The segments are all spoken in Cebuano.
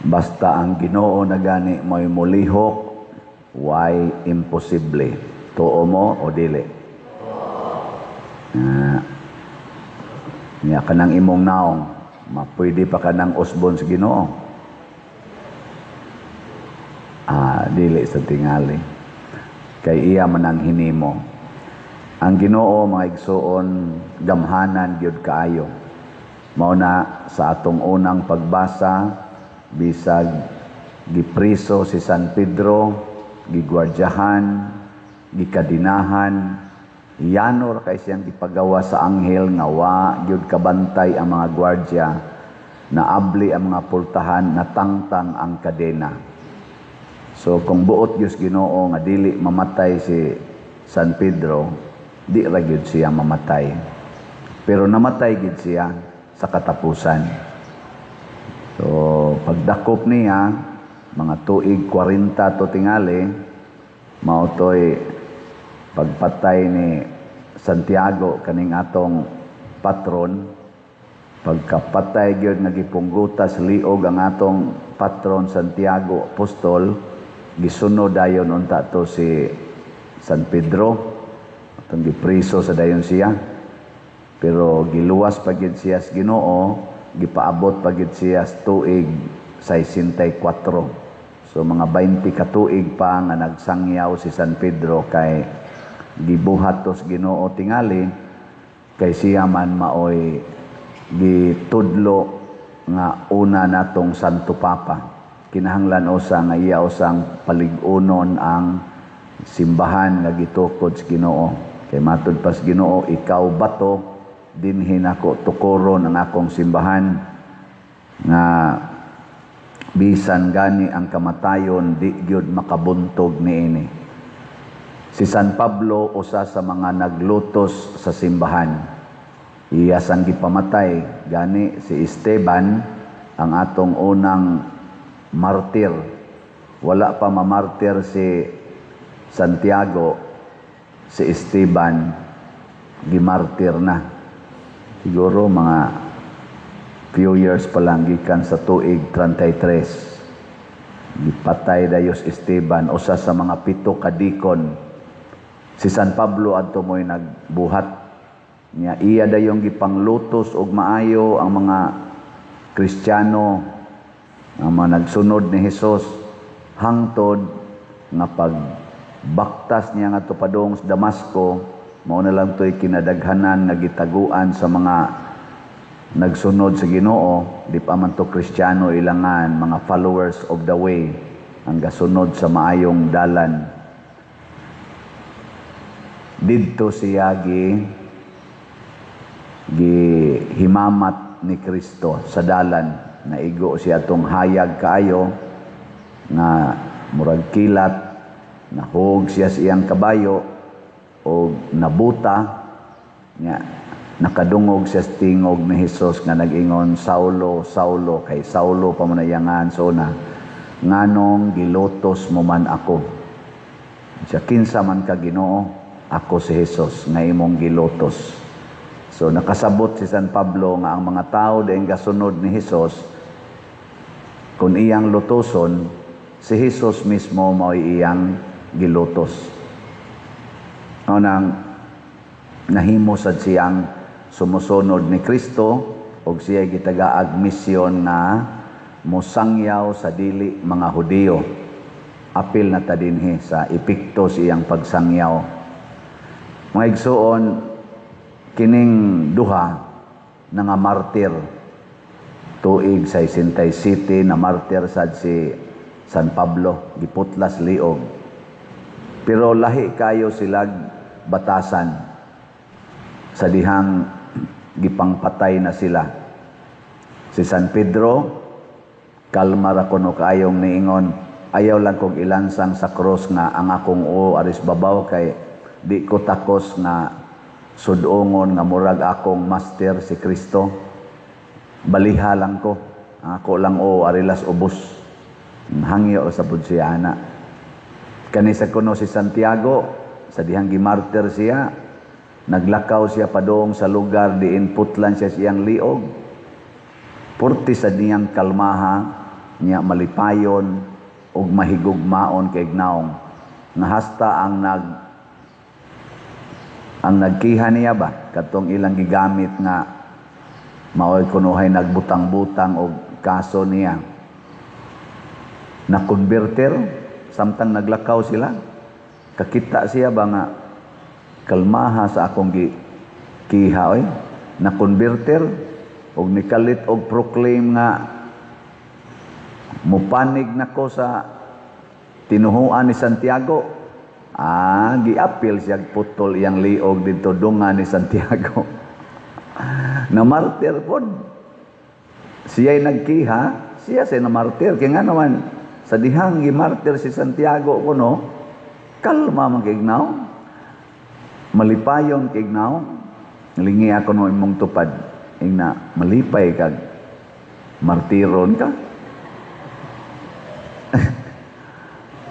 Basta ang Ginoo na gani mo'y mulihok, way imposible. Tuo mo o dili? Niya kanang imong naong, mapwede pa kanang usbon sa Ginoo. Dili sa tingali. Kay iya man ang hinimo. Ang Ginoo, mga igsuon, gamhanan gyud kaayo. Mao na sa atong unang pagbasa, bisag gipriso si San Pedro, gigwardyahan, gikadinahan, yano ra kay siyang gipagawa sa anghel nga wa gyud kabantay ang mga gwardya, naabli ang mga pultahan, natangtang ang kadena. So kung buot gyud Ginoo nga dili mamatay si San Pedro, di ra gyud siya mamatay. Pero namatay gyud siya sa katapusan. So pagdakop niya, mga tuig 40 to tingali, mao toy pagpatay ni Santiago kaning atong patron. Pagkapatay gyud nga gipunggutas liog ang atong patron Santiago Apostol, gisunod dayon unta to si San Pedro, atong gipriso sa dayon siya. Pero giluwas pa gyud siya sa Ginoo, gipaabot pa gyud siya sa tuig 64. So mga 20 ka tuig pa nga nagsangyaw si San Pedro kay gibuhat to sa Ginoo tingali, kay siya man maoy gitudlo nga una natong Santo Papa. Kinahanglan usa nga iya usang palig-unon ang simbahan nga gitukod sa Ginoo. Kay matud pa sa Ginoo, "Ikaw bato, dinhi nako tukoron ang akong simbahan," nga bisan gani ang kamatayon di gyud makabuntog niini. Si San Pablo, usa sa mga naglutos sa simbahan. Iya sang gipamatay gani si Esteban, ang atong unang martir. Wala pa mamartir si Santiago, si Esteban gimartir na. Siguro mga few years pa lang, gikan sa tuig 33. Gipatay dayon si Esteban, usa sa mga 7 ka dikon. Si San Pablo adto mo'y nagbuhat niya, iya dayong gipanglutos og maayo ang mga Kristiyano, ang mga nagsunod ni Hesus, hangtod nga pagbaktas niya ngadto padung sa Damasco. Mao na lang to'y kinadaghanan nga gitaguan sa mga nagsunod sa Ginoo. Di pa man to Kristiyano ilangan, mga followers of the way, ang gasunod sa maayong dalan. Didto siya gihimamat ni Kristo sa dalan. Naigo siya tong hayag kaayo nga murag kilat, nahug siya sa iyang kabayo o nabuta niya. Nakadungog siya sa tingog ni Hesus nga nag-ingon, "Saulo, Saulo," kay Saulo pa man iyangan so na, "nganong gilutos mo man ako?" Siya, "Kinsa man ka, Ginoo?" "Ako si Hesus nga imong gilutos." So nakasabot si San Pablo nga ang mga tao diin gasunod ni Hesus, kung iyang lutoson, si Hesus mismo mao'y iyang gilutos. Nang nahimo sad siyang sumusunod ni Kristo og siya gitagaag misyon nga mosangyaw sa dili mga Hudiyo. Apil na ta dinhi sa epekto sa iyang pagsangyaw. Mga igsuon, kining duha na nga martir, tuig sa City na martir sad si San Pablo, giputlas liog. Pero lahi kayo silag batasan sa dihang gipangpatay na sila. Si San Pedro, kalma ra kuno kaayong niingon, "Ayaw lang kog ilansang sa krus nga ang akong uo aris babaw, kay di ko takos nga sudongon nga murag akong master si Kristo. Baliha lang ko. Ang ako lang o arilas ubos." Hangyo sa pud siya ana. Kani sa kuno si Santiago, sa dihang gimartir siya, naglakaw siya padung sa lugar diin putlan siya siyang liog. Purti sa niyang kalmaha Nya malipayon ug mahigugmaon kay naong nga hasta ang nagkiha niya ba, katong ilang gigamit nga maoy kunuhay nagbutang-butang og kaso niya, na converter samtang naglakaw sila. Kakita siya ba nga kalmaha sa akong gi kiha oy, na converter og nikalit og proclaim nga mupanig nako sa tinuhuan ni Santiago. Ah, giapil siya, putol iyang liog didto dunga ni Santiago. Na martir pod. Siya'y nagkiha, siya siya na martir. Kaya nga naman, sa dihang gimartir si Santiago kuno, kalma man kay ignaw. Malipayon kay ignaw. Lingi ako no imong tupad. Ingna, malipay kag martiron ka.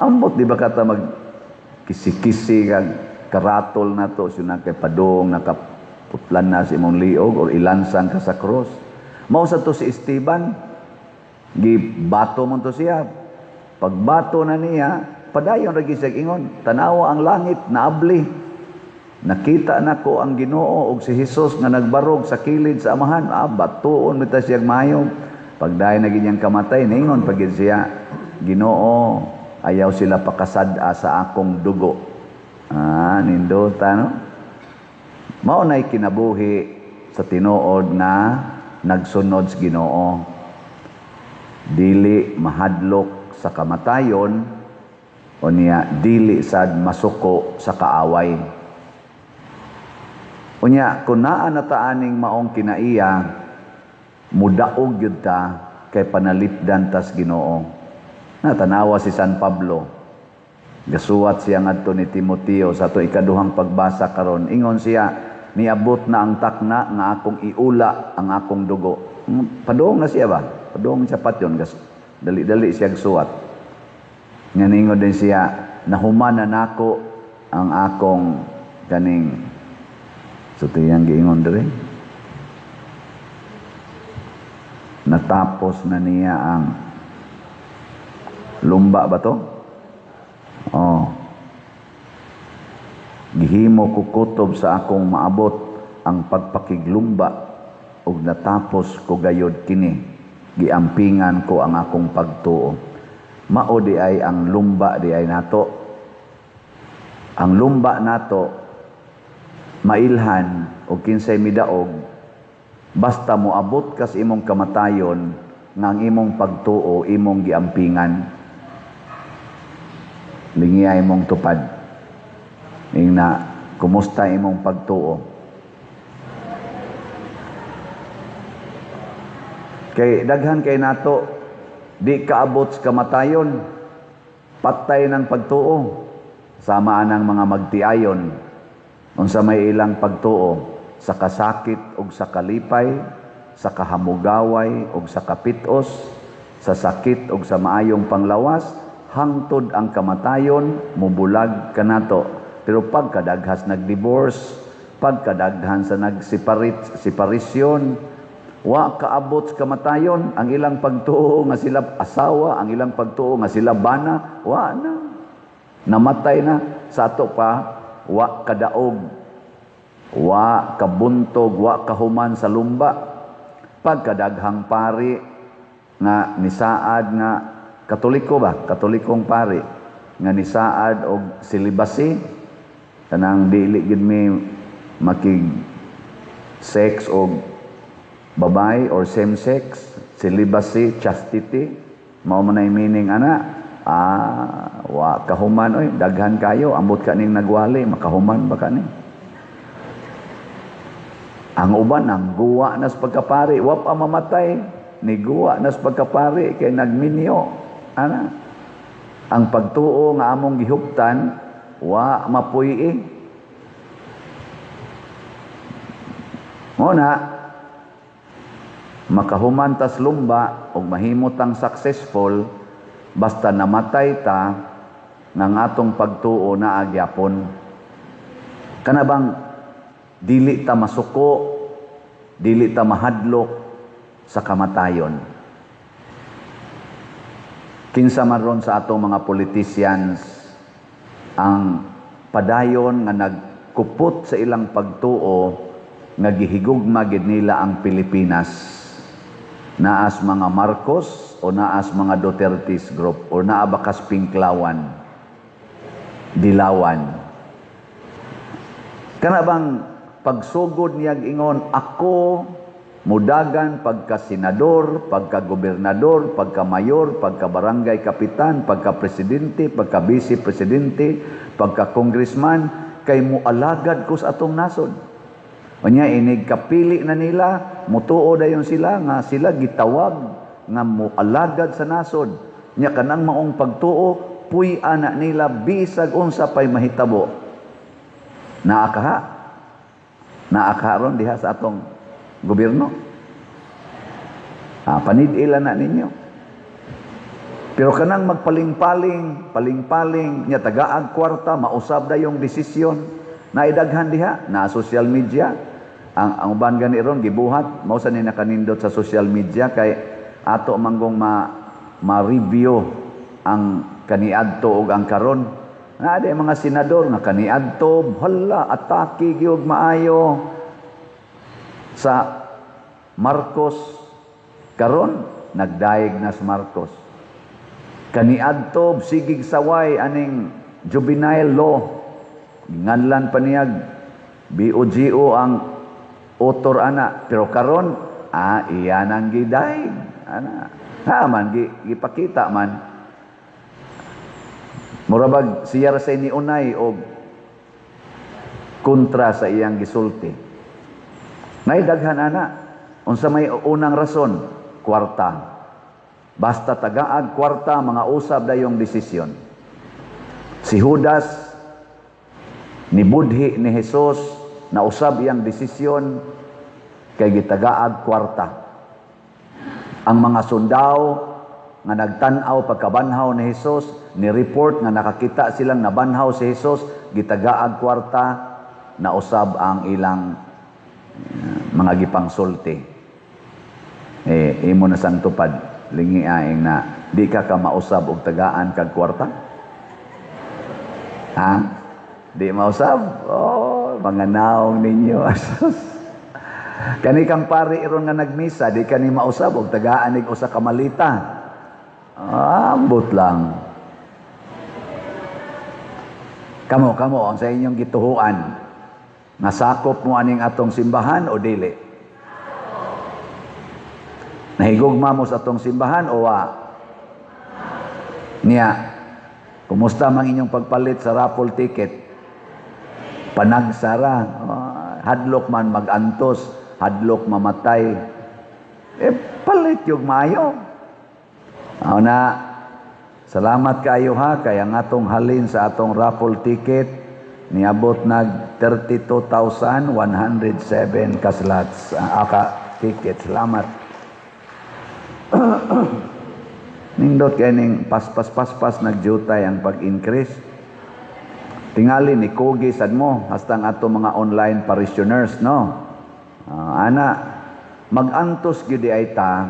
Ambot di ba kata mag kisi-kisi kag karatol na to, siya na kay padong, nakaputlan na si imong liog or ilansang ka sa cross. Mao sa to si Esteban, gibato man to siya. Pagbato na niya, padayon ra gyud siya ingon, tanawa ang langit naabli. Nakita nako ang Ginoo og si Hesus nga nagbarog sa kilid sa Amahan. Ah, batuon bitaw siya maayo. Pagdayon na gyud niyang kamatay, ningon pa gyud siya, Ginoo, ayaw sila pakasad-a sa akong dugo. Ah, nindota, no? Mao na'y kinabuhi sa tinuod nga nagsunod sa Ginoo. Dili mahadlok sa kamatayon o niya dili sad masuko sa kaaway. Unya kun naa na ta aning maong kinaiya, mudaog gyud ta kay panalipdan tas Ginoo. Natanawa si San Pablo. Gasuwat siya ngadto ni Timoteo sa ato ikaduhang pagbasa karon. Ingon siya, niabot na ang takna nga akong iula ang akong dugo. Padung na siya ba? Padung siya patyon. Dali-dali siya suwat. Nga ningon din siya, nahuman na nako ang akong kaning. So tiyang giingon diri. Natapos na niya ang lumba ba to? Oh. Gihimo ko kutob sa akong maabot ang pagpakiglumba ug natapos ko gayod kini. Giampingan ko ang akong pagtuo. Mao di ay ang lumba di ay nato. Ang lumba nato mailhan o kinsay midaog basta moabot kas imong kamatayon nga ang imong pagtuo imong giampingan. Lingiya imong tupad. Ingna, kumusta imong pagtuo? Kay daghan kay nato di kaabot sa kamatayon, patay ng pagtuo. Sama anang mga magtiayon unsa may ilang pagtuo sa kasakit ug sa kalipay, sa kahamugaway ug sa kapitos, sa sakit ug sa maayong panglawas, hangtod ang kamatayon mubulag kanato. Pero pagkadaghas nagdivorce, pagkadaghan sa nagseparisyon, wa kaabot sa kamatayon ang ilang pagtuo nga sila asawa, ang ilang pagtuo nga sila bana, wa na. Namatay na. Sa ato pa, wa kadaog, wa kabuntog, wa kahuman sa lumba. Pagkadaghang pari nga nisaad nga Katoliko ba? Katolikong pari nga nisaad og silibasi, kanang dili gid mi makig sex og babae or same sex, celibacy, chastity, mao man ay meaning ana. Ah, wa kahuman oy, daghan kayo, ambot ka ning nagwali, makahuman ba ka ni? Ang uban ang guwa nas pagkapari, wa pa mamatay, ni guwa nas pagkapari kay nagminyo. Ana, ang pagtuo nga among gihuptan wa mapuy-i. Mo na makahuman tas lumba og mahimo tang successful basta namatay ta nga atong pagtuo naa gyapon. Kana bang dili ta masuko, dili ta mahadlok sa kamatayon. Kinsa man ron sa atong mga politicians ang padayon nga nagkupot sa ilang pagtuo nga gihigugma gid nila ang Pilipinas? Naas mga Marcos o naas mga Duterte's group o naa ba kas Pinklawan, Dilawan? Kana bang pagsugod niya ingon, "Ako mudagan pagka senador, pagka gobernador, pagka mayor, pagka barangay kapitan, pagka presidente, pagka vice presidente, pagka congressman, kay mualagad ko sa atong nasod." Unya inig kapili na nila, mutuo dayon sila nga sila gitawag nga mualagad sa nasod. Nya kanang maong pagtuo, puy-an na nila bisag unsa pay mahitabo. Naa kaha? Naa kaha ron diha sa atong gobyerno? Ah, panid-ila na ninyo. Pero kanang magpaling-paling, paling-paling, nya tagaag kwarta, mausab dayong desisyon. Naidaghan diha, na social media. Ang uban gani ron gibuhat, mao sa ni nakanindot sa social media kay ato manggong ma ma-review ang kaniadto ug ang karon. Naa di mga senador nga kaniadto, hala, atake gyud maayo sa Marcos, karon nagdayeg na sa Marcos. Kaniadto sigig saway aning juvenile law. Nganlan pa niyag BOGO ang author ana, pero karon iyan ang gidayeg ana. Ha man gipakita man, mura bag siya ra say ni unay og kontra sa iyang gisulti. Nay daghan ana. Unsa may unang rason? Kwarta. Basta tagaag kwarta, mga usab dayong desisyon. Si Judas nibudhi ni Jesus, nausab iyang desisyon kay gitagaag kwarta. Ang mga sundao nga nagtan-aw pagkabanhaw ni Jesus, ni report nga nakakita silang nabanhaw si Jesus, gitagaag kwarta, nausab ang ilang mga gipangsulti. Eh, imo na sang tupad, lingi aing na di ka ka mausab og tagaan kag kwarta? Ha? Di mausab? Oh, mga naong ninyo. Kani kang pari iron nga nagmisa, di ka ni mausab og tagaan ig usa ka malita. Ah, ambot lang. Kamo, kamo, ang sa inyong gituhuan, nasakop mo aning atong simbahan o dili? Nahigugma mo sa atong simbahan o wa? Niya, kumusta mang inyong pagpalit sa raffle ticket? Panagsara. Oh, hadlok man magantos, hadlok mamatay. Eh, palit yung maayo. Ako na, salamat kayo ha, kaya ang atong halin sa atong raffle ticket, niabot nag 32,107 kaslots. Aka ticket. Salamat. Nindot kay ning paspas-paspas nagjutay ang pag-increase. Tingali ni Kogi sad mo hastang ato mga online parishioners, no. Ana magantos gyud ay ta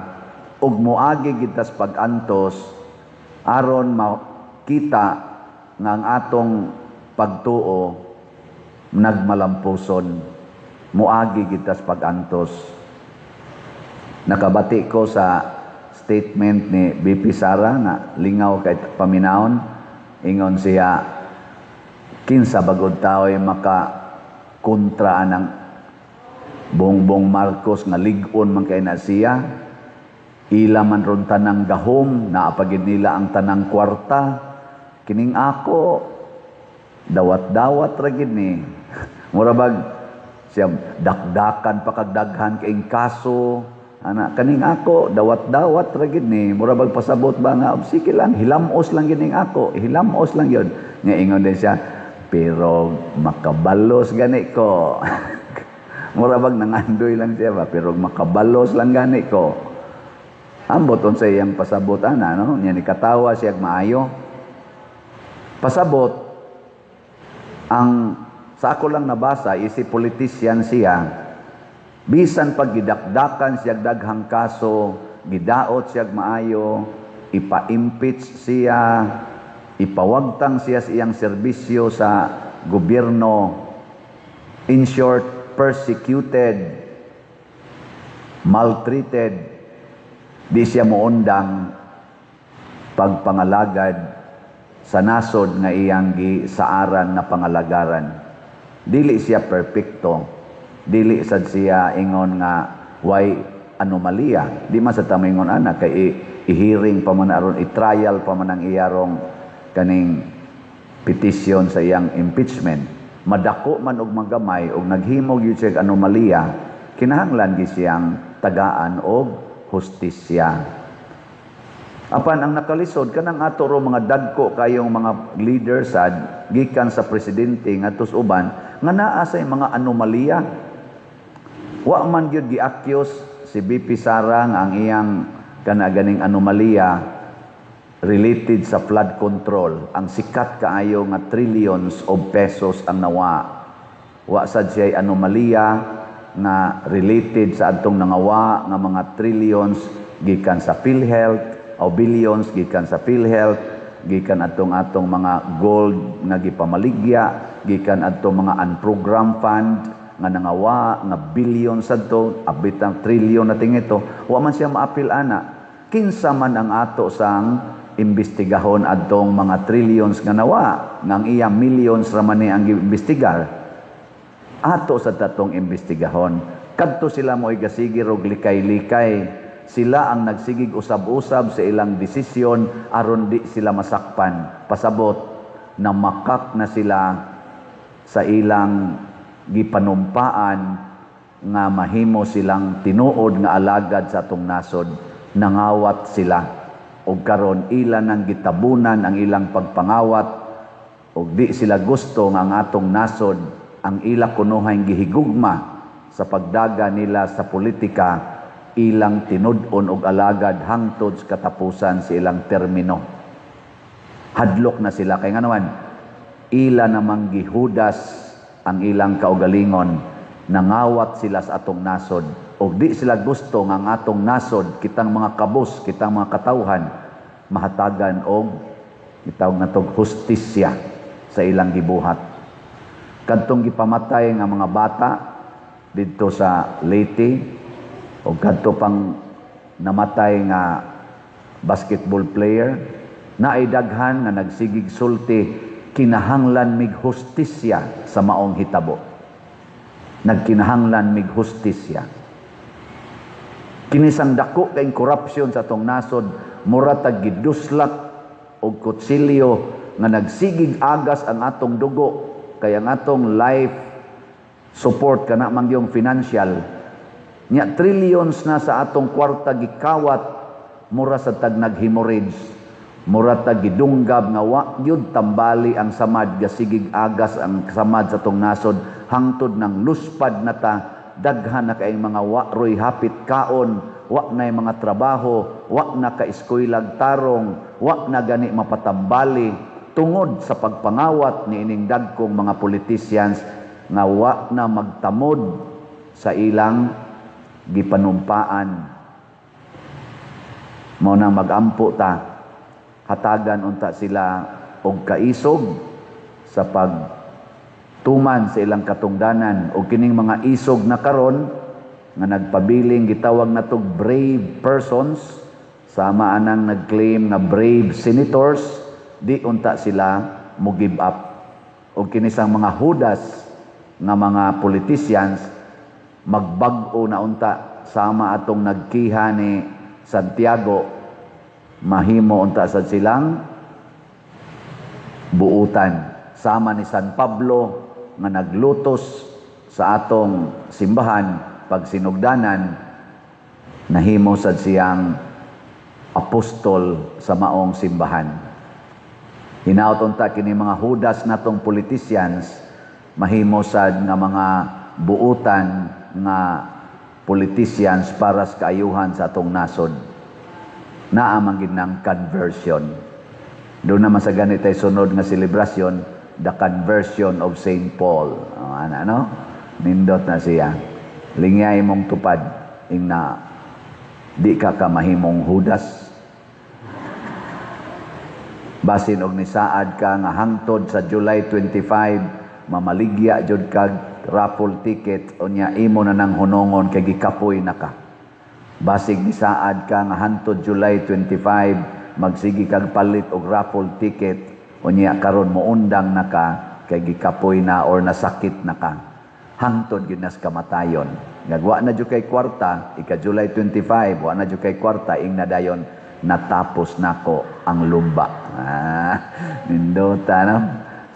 ug moagi gid tas pag-antos aron makita nga ang atong pagtuo nagmalampuson. Moagi gid tas pag-antos. Nakabati ko sa statement ni BP Sara nga lingaw kay paminawon. Ingon siya, kinsa bagod tao'y maka kontra anang Bongbong Marcos nga lig-on man kay na siya, ila man ron tanang gahom, naapagid nila ang tanang kwarta, kining ako dawat-dawat ra gid ni. Mura bag siya dakdakan pa kag daghan kaing kaso ana, kaning ako dawat-dawat ra gid ni. Mura bag pasabot ba nga sige lang, hilamos lang gining ako, hilamos lang yun. Nga ingon din siya, pero makabalos gani ko. Mura bag nangandoy lang siya ba, pero makabalos lang gani ko. Ambot unsa iyang pasabot ana, no? Nya ni katawa siya maayo. Pasabot ang sa ako lang nabasa, isi politician siya, bisan pag gidakdakan siya daghang kaso, gidaot siya maayo, ipa-impeach siya, ipawagtang siya sa iyang serbisyo sa gobyerno, in short, persecuted, maltreated, di siya moundang pagpangalagad sa nasod nga iyang gisaaran na pangalagaran. Dili siya perpekto, dili sad siya ingon nga way anomalya. Di man sa ta moingon ana kay i-hearing pa man aron, i-trial pa man ang iyarong kaning petition sa iyang impeachment. Madako man og magamay og naghimo gyud siya anomalya, kinahanglan gyud siyang tagaan og hustisya. Apan ang nakalisod, kanang ato ro mga dagko kayong mga leader sad, gikan sa presidente ngadto sa uban nga naa say mga anomalya. Wa man gyud gi-accuse si VP Sara nga ang iyang kana ganing anomalya related sa flood control, ang sikat kaayo nga trillions of pesos ang nawa. Wa sad siya anomalya nga related sa adtong nangawa nga mga trillions gikan sa PhilHealth o billions gikan sa PhilHealth, gikan atong atong mga gold nga gipamaligya, gikan adtong mga unprogrammed fund nga nangawa nga billions adto, abit ang trillion na tingito. Wa man siya maapil ana. Kinsa man ang ato sang imbestigahon adtong mga trillions nga nawa, nga ang iya millions ra man ni ang giimbestigar? Ato sa tatong imbestigahon. Kadto sila mo gasigi og likay-likay. Sila ang nagsigig usab-usab sa ilang desisyon aron di sila masakpan. Pasabot na makak na sila sa ilang gipanumpaan nga mahimo silang tinuod nga alagad sa atong nasod. Nangawat sila og karon ila nang gitabunan ang ilang pagpangawat og di sila gusto nga ang atong nasod, ang ila kunuhay gihigugma sa pagdaga nila sa politika, ilang tinud-on og alagad hangtod sa katapusan sa ilang termino. Hadlok na sila kay ngano, ila namang gihudas ang ilang kaugalingon. Nangawat sila sa atong nasod og di sila gusto nga ang atong nasod, kitang mga kabus, kitang mga katawhan, mahatagan og gitawag natog hustisya sa ilang gibuhat. Kadtong gipamatay nga mga bata didto sa Leyte o kadto pang namatay nga basketball player, naay daghan nga nagsigig sulti, "Kinahanglan mig hustisya sa maong hitabo." Nagkinahanglan mig hustisya. Kinisang dako kay corruption sa atong nasod, mura tag giduslak og kutsilyo nga nagsigig agas ang atong dugo, kay ang atong life support kana man yung financial nya, trillions na sa atong kwarta gikawat. Mura sa tag nag-hemorrhage, mura tag gidunggab nga wa gyud tambali ang samad. Gasigig agas ang samad sa atong nasod hangtod ng luspad na ta. Daghan na kay mga wa roy hapit kaon, wa na mga trabaho, wa na ka eskuylag tarong, wa na gani mapatambali tungod sa pagpangawat ni ining dagkong mga politicians nga wa na magtamod sa ilang gipanumpaan. Mao na magampo ta, hatagan unta sila og kaisog sa pagtuman sa ilang katungdanan. Og kining mga isog na karon nga nagpabiling gitawag natog brave persons, sama anang nag-claim nga brave senators, di unta sila mo give up. Og kinisang mga hudas nga mga politicians, magbag-o na unta sama atong nagkiha ni Santiago, mahimo unta sad silang buutan sama ni San Pablo nga naglutos sa atong simbahan pag sinugdanan, nahimo sad siyang apostol sa maong simbahan. Hinaot unta kini mga hudas natong politicians mahimo sad nga mga buutan nga politicians para sa kaayuhan sa atong nasod. Naa man gid ng conversion. Doon naman sa ganit ay sunod nga selebrasyon, the conversion of Saint Paul. Oh, ano, ano? Nindot na siya. Lingyay mong tupad, ing na di ka ka mahimong hudas. Basin og nisaad ka nga hangtod sa July 25 mamaligya jud kag raffle ticket, unya imo na nang hunongon kay gikapoy na ka. Basig nisaad ka nga hangtod July 25 magsige kag palit og raffle ticket, unya karon moundang na ka kay gikapoy na or nasakit na ka. Hangtod gyud nas kamatayon. Nga na jud kay kwarta, ika July 25, wa na jud kay kwarta, ingna dayon, "Natapos nako ang lumba." Ah, nindota, no?